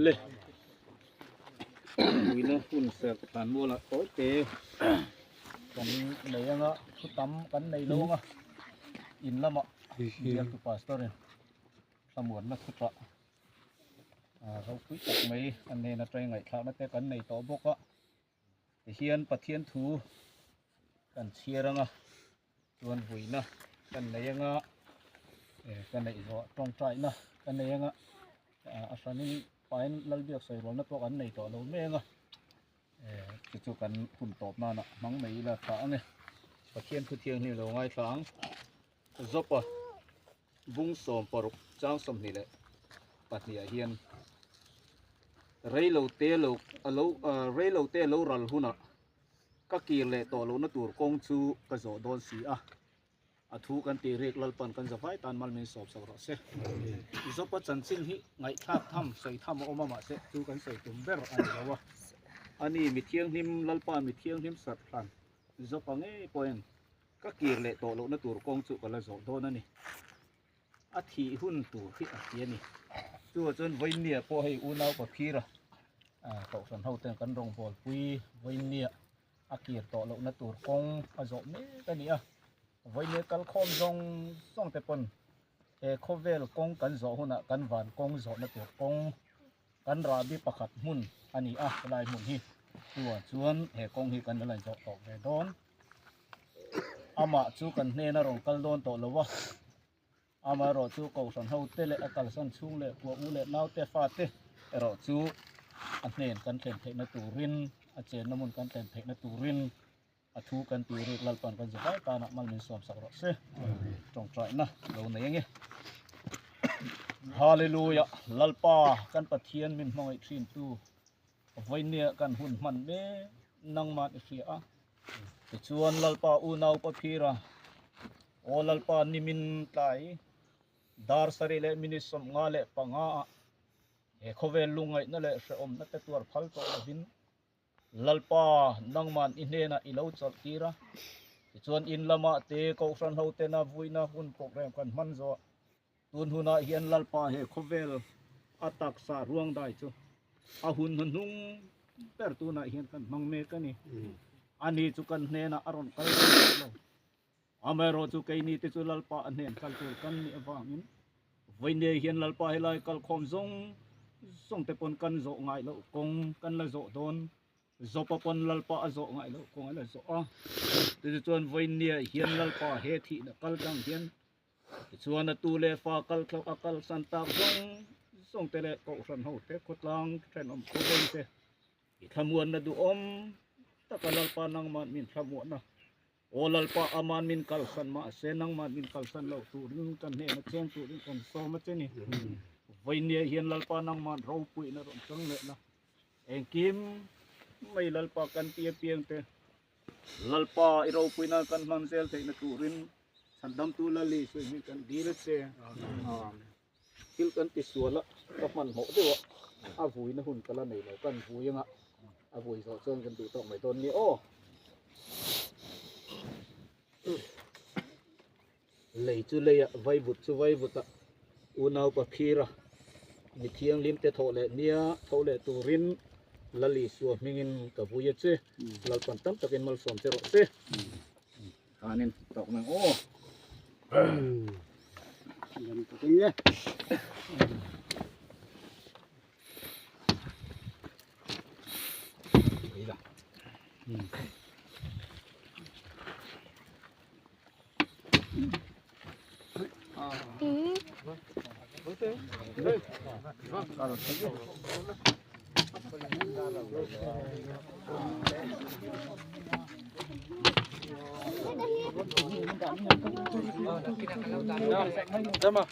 Le Puina hun serh thlan mualah tawi te kan nei anga thu tam kan nei lo anga in lamah bialtu pastor in thlamuanna thu tah ropui tak mai a nen atang ngaihthlakna te kan nei tawh bawk a tihian Pathian thu kan chhiar anga chuan vuina kan nei anga ka neih zawh tawngtaina ka nei anga a hranin pain Lalbiak sawirualna pawh kan nei tawh lo mek a chu chu kan hun tawp nana hmang mai ila tha ang e Pathian thu thianghlim lo ngaithla ang Zawpa bung 60 chang 22 ah hian reilote lo alo reilote lo ral hunah Ka kir leh tawh lohna tur kawng chu ka zawh dawn si a, a thu kan tih rik Lalpan kan zavai tan mal min sawp sak rawh se. Zopa chanchin hi ngaihthlak tham, sawi tham a awm a mahse chu kan sawi tum ber a ni lo a. Ani mi thianghlim Lalpa mi thianghlim sarh hlan Zopa ngei pawhin ka kir leh tawh lohna tur kawng chu ka la zawh dawn a ni. A thih hun tur hi a ti a ni. Chuvah chuan Vawinia pawh hei unau paphira kohhran ho ten kan rawngbawlpui Vawinia a kir tawh lohna tur kawng a zawh mek a ni a. Vawinia kalkhawm zawng zawng te pawn he khawvel kawng kan zawh hunah kan van kawng zawhna tur kawng kan rahbi pakhat hmun a ni a helai hmun hi. Chuvah chuan he kawng hi kan la inzawh tawh ve dawn. Amah chu kan hnena rawn kal dawn tawh lo a, amaherawh chu Kohhran hote leh a kalsan chhung leh kua u leh naute fate erawh chu a hnen kan thlen theihna turin, a chenna hmun kan thlen theihna turin a thu kan tih rik Lalpan kan zivai tanah mal min sawmsak rawh se. Tawngtaina lo nei ange. Hallelujah! Lalpa kan Pathian min hmangaih thin tu Vawinia kan hun hman mek nangman i hria a, tichuan Lalpa unau paphira, Aw Lalpa nimin tlai dar sarih leh minute 55 ah he khawvel lungngaihna leh hrehawmna te tuar phal tawh lovin Lalpa nangman i hnenah i lo chawlh tir a, tichuan in lamah te Kohhran ho tena vuina hun program kan hman zawh Tun hunah hian Lalpa he khawvel a taksa ruang dai chu a hun hnuhnung ber tunah hian kan hmang mek a ni. Ani chu kan hnenah a rawn kal reng tawh lo. Amaherawh chu keini te chu Lalpa a hnen kal tur kan nih avangin vawinia hian Lalpa helai kalkhawm zawng zawng te pawn kan zawh ngai loh kawng kan la zawh dawn. Zawpa pawn Lalpa a zawh ngai loh kawng a la zawh a. Chutichuan vawinia hian Lalpa he thihna kal tang hian Tichuan a tu leh fa kal thlauh a kalsan tak zawng zawng te leh kohhran ho te khawtlang thenawm khawveng te i thlamuanna duhawm taka Lalpa nangman min thlamuahna Aw Lalpa aman min kalsan mahse nangman min kalsan loh turin kan hnena cheng turin kan sawm a che ni. Vawinia hian Lalpa nangman ropuina rawn chang lehna engkim mai Lalpa kan ti apiang te Lalpa i ropuina kan hman zel theihna turin Chhandamtu Lali sawi hi kan dil a che. Amen. Thil kan ti sual a, ka hmanhmawh deuh a, a vuina hun ka la nei lo, kan vui anga a vui zawh chuan kan duh tawk mai dawn nia aw. Lei chu lei ah, vaivut chu vaivut ah, unau paphir a, mi thianghlim te thawh leh nia tho leh turin Lali Isua hmingin ka vui a che, Lalpan tam takin malsawm che rawh se. Khanin tawk nang aw. Dam takin le. Dama.